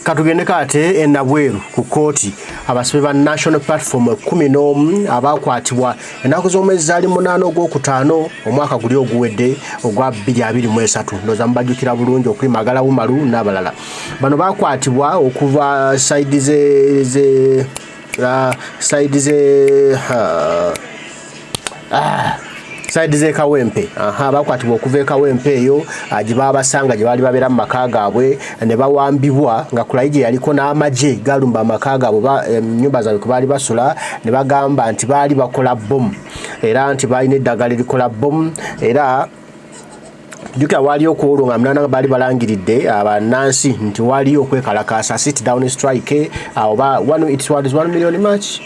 Katugendeko ate enabweru ku kkooti. Abasibe ba National Platform 11 abakwatibwa ennaku z'omwezi zaali 8 ogwokutaano omwaka guli oguwedde ogwa 2023, ndowooza mubajjukira bulungi, okuli Magala Umaru n'abalala. Bano bakwatibwa okuva side ze side ze side z'e Kawempe. Aha, bakwatibwa okuva e Kawempe eyo gye babasanga gye baali babeera mu maka gaabwe ne bawambibwa nga Kulayigye yaliko n'amagye galumba amaka gaabwe, ennyumba zaabwe kwe baali basula, ne bagamba nti baali bakola bbomu era nti balina eddagala erikola bbomu. Era jjukira waaliyo ku olwo nga 8 baali balangiridde abannansi nti waliyo okwekalakaasa, sit down strike, oba one, it was 1 million march,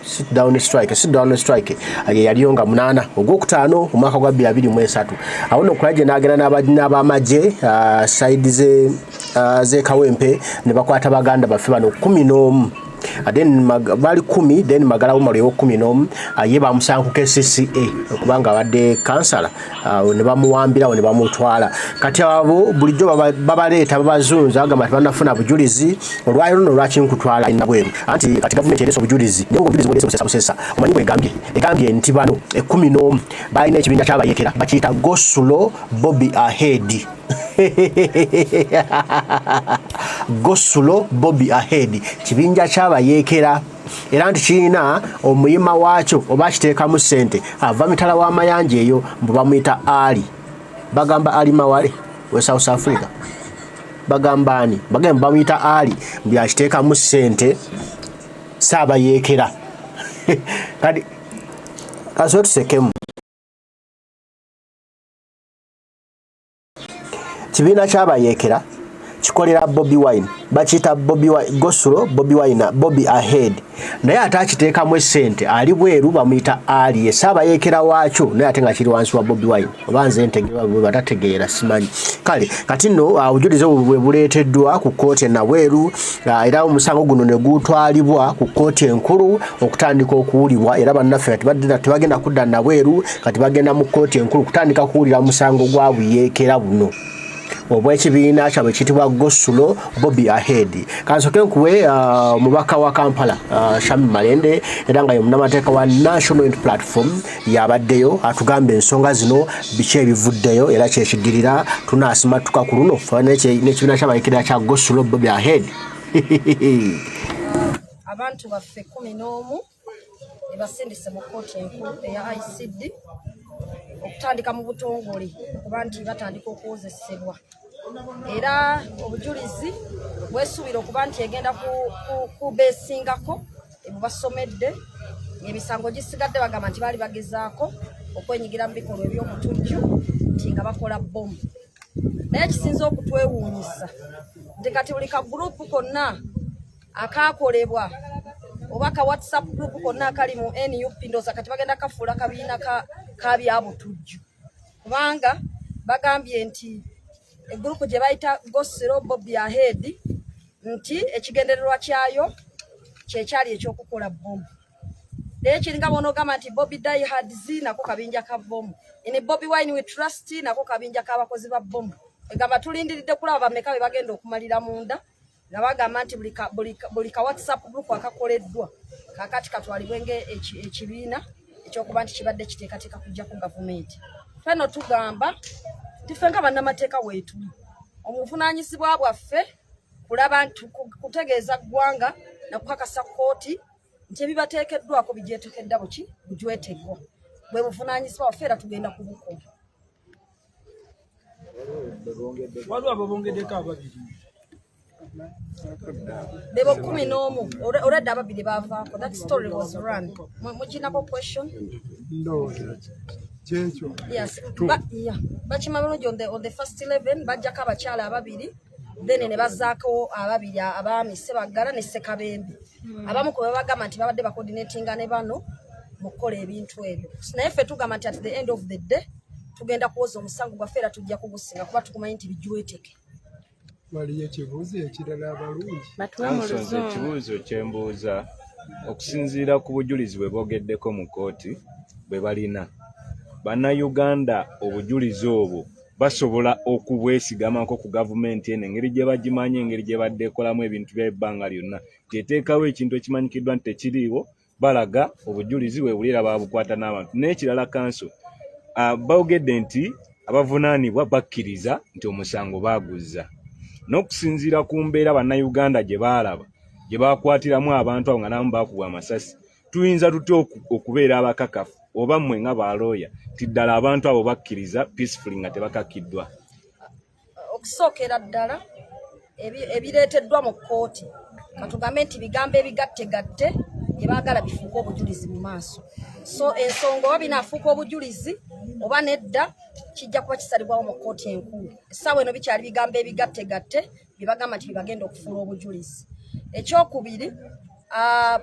sit down strike. Sit down strike ye yaliyo nga 8 ogwokutaano omwaka gwa 2023. Awo nno Kulayigye n'agenda n'abamagye side ze Kawempe ne bakwata baganda baffe bano 11. Then baali 10, then Magala Umaru ow'okkumi n'omu ye bamusanga ku KCCA okubanga abadde kansala, ne bamuwambirawo ne bamutwala. Kati abo bulijjo babaleeta babazunza, bagamba tebannafuna bujulizi. Olwaliro luno lwaki nkutwala nabweru? Anti kati gavumenti ereese obujulizi, naye nga obujulizi bweleese busesa busesa. Omanyi bwegambye? Egambye nti bano 11 balina ekibinja kyabayekera bakiyita Go Slow Bobi Ahead. Go Slow Bobi Ahead, kibinja kyabayeekera, era nti kirina omuyima waakyo oba akiteekamu ssente ava mitala w'amayanja eyo, mbu bamuyita Ali, bagamba Ali Mawale we South Africa. Bagamba ani? Bagamba bamuyita Ali, mbu yakiteekamu ssente saabayeekera. Kati kasobe tusekemu. Kibiina kyabayeekera kikolera Bobi Wine, bakiyita Bobi Go Slow Bobi Wine, Bobi Ahead, naye ate akiteekamu essente ali bweru, bamuyita Ali, esaabayeekera waakyo, naye ate nga kiri wansi wa Bobi Wine. Oba nze ntegeera, bwe batategeera simanyi. Kale kati nno obujulizi obwo bwe buleeteddwa ku kkooti enabweru, era omusango guno ne gutwalibwa ku kkooti enkulu okutandika okuwulibwa. Era bannaffe kati tebagenda kudda nabweru, kati bagenda mu kkooti enkulu kutandika kuwulira musango gwa buyeekera buno obw'ekibiina kyabwe kiyitibwa Go Slow Bobi Ahead. Kansooke nkuwe omubaka wa Kampala, Shamim Malende, era nga ye munnamateeka wa National Unity Platform, yabaddeyo atugamba ensonga zino, biki ebivuddeyo era kyekiddirira. Tunaasimatuka ku luno n'ekibiina ky'abayekera kya Go Slow Bobi Ahead. Abantu baffe 11 ebasindise mu kkooti enkulu eya ICD okutandika mu butongole okuba nti batandika okuwozesebwa, era obujulizi bwesuubira okuba nti egenda kubeesingako ebubasomedde. Emisango gisigadde bagamba nti baali bagezaako okwenyigira mu bikolwa eby'obutujju, nti nga bakola bbomu. Naye kisinza okutwewuunyisa nti kati buli ka group konna akakolebwa oba ka WhatsApp group konna akali mu NUP, ndowooza kati bagenda kafuula kabiina ka byabutujju, kubanga bagambye nti e group gye bayita Go Slow Bobi Ahead nti ekigendererwa kyayo kyekyali ekyokukola bbomu. Naye kiringa bw'onoogamba nti Bobi Diehards nako kabinja ka bbomu, in Bobi Wine We Trust nako kabinja k'abakozi ba bbomu. Egamba tulindiridde kulaba bameka be bagenda okumalira munda nga bagamba nti buli ka WhatsApp group akakoleddwa kakati katwalibwe nga ekibiina ekyokuba nti kibadde kiteekateeka kujja ku gavumenti. Feno tugamba nti ffe nga bannamateeka weetuli, obuvunaanyizibwa bwaffe kulaba nti kutegeeza ggwanga nakukakasa kkooti nti ebibateekeddwako bigyetekedda buki bujwetegwa. Bwe buvunaanyizibwa bwaffe era tugenda kubukola. Waliwo ababongeddeko ababiri. Bebo 11, olwedde ababiri bavaako. That story was run. Mukinako question? Ndowooza kyekyo. Yes, yeah. Bakima bulungi. On the first 11 bajjako abakyala ababiri, then ne bazzaako ababiri abaami, Sebaggala ne Sekabembe. Abamu ku babagamba nti babadde bacoordinatinga ne bano mu kukola ebintu ebyo, naye ffe tugamba nti at the end of the day tugenda kuwoza omusango gwaffe era tujja kugusinga, kuba tukumanyi nti bijweteke. Waliyo ekibuuzo ekirala abalungi? Batuwe mu Ansonze. luzungu. Ekibuuzo kyembuuza, okusinziira ku bujulizi bwe boogeddeko mu kkooti bwe balina, bannayuganda obujulizi obwo Basobola okubwesigamako ku gavumenti eno engeri gye bagimanyi, engeri gye badde ekolamu ebintu bya ebbanga lyonna, nti eteekawo ekintu ekimanyikiddwa nti tekiriiwo, balaga obujulizi weebuli era babukwata n'abantu. N'ekirala, counsel, boogedde nti abavunaanibwa bakkiriza nti omusango baaguzza, n'okusinziira ku mbeera bannayuganda gye baalaba gye bakwatiramu abantu abo nga n'abamu baakubwa amasasi, tuyinza tutya okubeera abakakafu, oba mmwe nga balooya, nti ddala abantu abo bakkiriza peacefully nga tebakakiddwa? Okusookera ddala, ebireeteddwa mu kkooti, katugambe nti bigambo ebigattegatte bye baagala bifuuke obujulizi mu maaso. So ensonga oba binaafuuka obujulizi oba nedda kijja kuba kisalibwawo mu kkooti enkulu. Essaawa eno bikyali bigambo ebigattegatte bye bagamba nti byebagenda okufuula obujulizi. Ekyokubiri,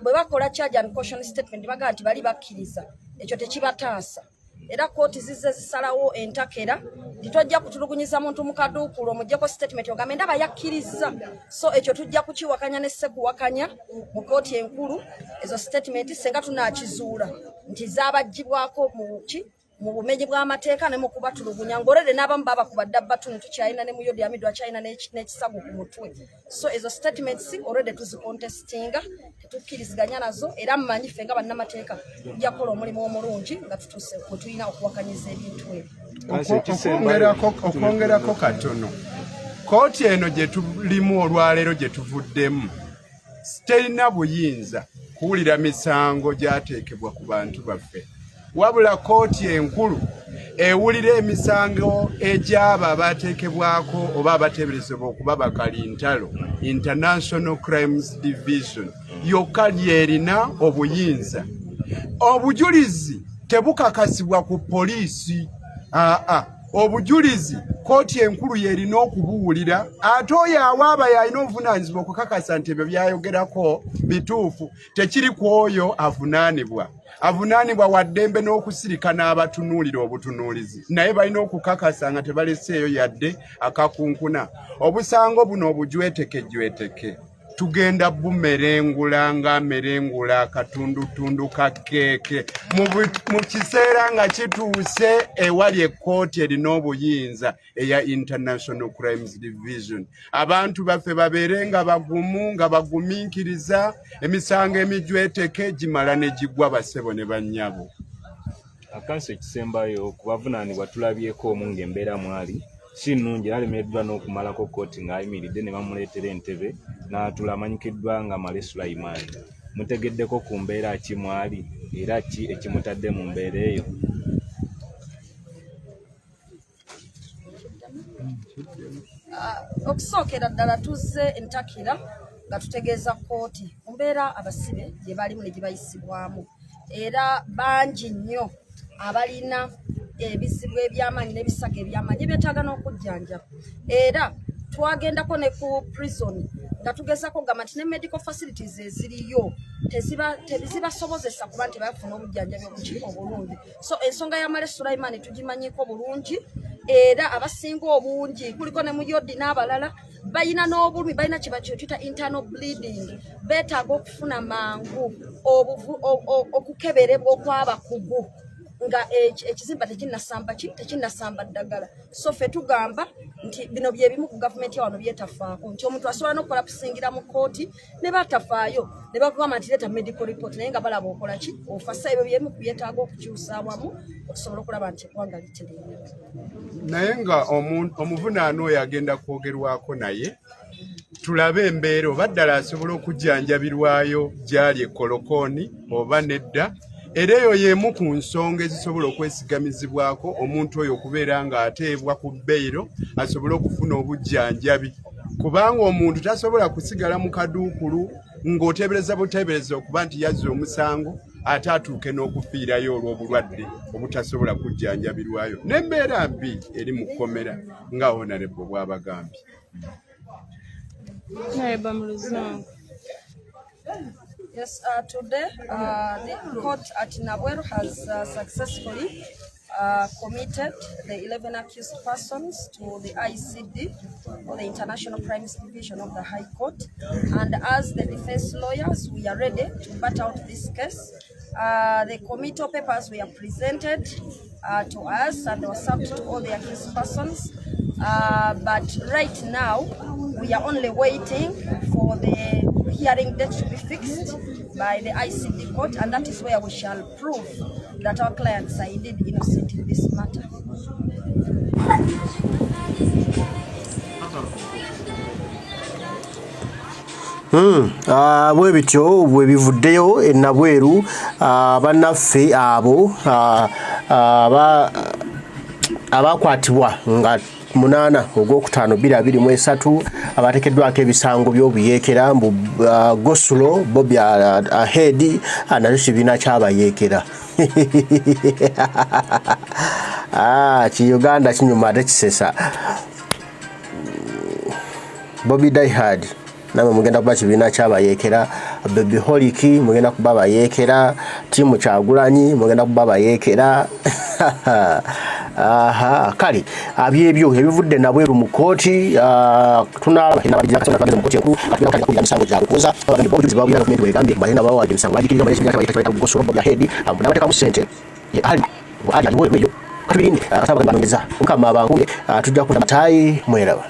bwe bakola charge and caution statement, bagamba nti bali bakkiriza, ekyo tekibataasa. Era kooti zizze zisalawo entakera nti tojja kutulugunyiza muntu mu kaduukulu omugyeko statement ogambe ndaba yakkirizza. So ekyo tujja kukiwakanya ne ssekuwakanya mu kooti enkulu. Ezo statement senga tunaakizuula nti zaabaggyibwako mu ki, mu bumenyi bw'amateeka ne mu kubatulugunya, ng'olere n'abamu babakuba dda batuni, tukyalina ne Muyodi Amidu akyalina n'ekisago ku mutwe. So ezo statements already tuzicontestinga, tetukkiriziganya nazo. Era mmanyi ffe nga bannamateeka tujja kukola omulimu omulungi nga tutuuse we tulina okuwakanyiza ebintu ebyo. Okwongerako katono, kooti eno gye tulimu olwaleero, gye tuvuddemu, terina buyinza kuwulira misango gyateekebwa ku bantu baffe, wabula kooti enkulu ewulira emisango egy'abo abateekebwako oba abateeberezebwa okuba bakalintalo, International Crimes Division yokka lyerina obuyinza. Obujulizi tebukakasibwa ku poliisi, aa, obujulizi kooti enkulu yerina okubuwulira, ate oyo awaaba yalina obuvunaanyizibwa okukakasa nti ebyo byayogerako bituufu. Tekiri ku oyo avunaanibwa. Avunaanibwa waddembe n'okusirika n'abatunuulira obutunuulizi, naye balina okukakasa nga tebaleseeyo yadde akakunkuna. Obusango buno obujwetekejweteke tugenda bumerengula nga merengula akatundutundu ka keeke mu kiseera nga kituuse ewali ekkooti erina obuyinza eya International Crimes Division. Abantu baffe babeere nga bagumu, nga bagumiikiriza. Emisango emijweteke gimala ne gigwa, basebo ne bannyabo. Counsel, ekisembayo, ku bavunaanibwa tulabyeko omu ng'embeera mwali si nnungi, era alemereddwa n'okumalako kkooti ng'ayimiridde ne bamuleetera entebe n'atula, amanyikiddwa nga Male Sulaiman. Mutegeddeko ku mbeera ki mwali, era ki ekimutadde mu mbeera eyo? Okusookera ddala, tuzze entakira nga tutegeeza kkooti mu mbeera abasibe gye balimu ne gye bayisibwamu, era bangi nnyo abalina ebizibu ebyamaanyi n'ebisago ebyamaanyi ebyetaaga n'okujjanjaba. Era twagendako ne ku prison nga tugezako okugamba nti ne medical facilities eziriyo tezibasobozesa kuba nti bafuna obujjanjabi obuki obulungi. So ensonga ya Male Sulaimani tugimanyiko bulungi, era abasinga obungi kuliko ne Muyodi n'abalala balina n'obulumi, balina kyetuyita internal bleeding, beetaaga okufuna mangu okukeberebwa okw'abakugu nga ekizimba tekinnasamba ki, tekinnasamba ddagala. So ffe tugamba nti bino byebimu ku gavumenti wano byetafaako, nti omuntu asobola n'okukola kusingira mu kkooti ne batafaayo ne bakugamba nti leeta medical report, naye nga balaba okola ki, ofasa. Ebyo byemu ku byetaaga okukyusa awamu okusobola okulaba nti eggwanga litereera. Naye nga omuvunaano oyo agenda kwogerwako, naye tulabe embeera oba ddala asobola okujjanjabirwayo gyali ekolokooni oba nedda. Era eyo y'emu ku nsonga ezisobola okwesigamizibwako omuntu oyo okubeera ng'ateebwa ku beyiro asobole okufuna obujjanjabi, kubanga omuntu tasobola kusigala mu kaduukulu ng'oteebereza buteebereza okuba nti yazza omusango ate atuuke n'okufiirayo olw'obulwadde obutasobola kujjanjabirwayo n'embeera mbi eri mu kkomera, nga Honorable bw'abagambye. Honorable mu Luzungu. Yes, today the court at Nabweru has successfully committed the 11 accused persons to the ICD, or the International Crimes Division of the High Court. And as the defense lawyers, we are ready to bat out this case. The committal papers were presented. to us and they were served to all the accused persons. But right now, we are only waiting for the hearing date to be fixed by the ICD court, and that is where we shall prove that our clients are indeed innocent in this matter. Bwe bityo bwe bivuddeyo enabweru bannaffe abo abakwatibwa nga 8 ogwokutaano 2023 abateekeddwako ebisango by'obuyeekera mbu Gosulo Bobi Ahead nakyo kibiina ky'abayeekera. Ki Uganda kinyuma ate kisesa. Bobi Diehard namwe mugenda kuba kibiina ky'abayeekera, Baby Holiki mugenda kuba bayeekera, Tiimu Kyagulanyi mugenda kuba bayeekera. Aha, kale abyebyo ebivudde nabweru mu kkooti tunaalaba mu kkooti enkulu atugenda emisango gyabwe kuwoza obujulizi babulina gavumenti bwegambye balina bawawadde emisango bagikirira Gosulo Bobi Ahead n'abateekamu ssente ali ali aliwo eyo katubirinde kasaba banonyeza Omukama abankumye tujja kuta mataayi mweraba.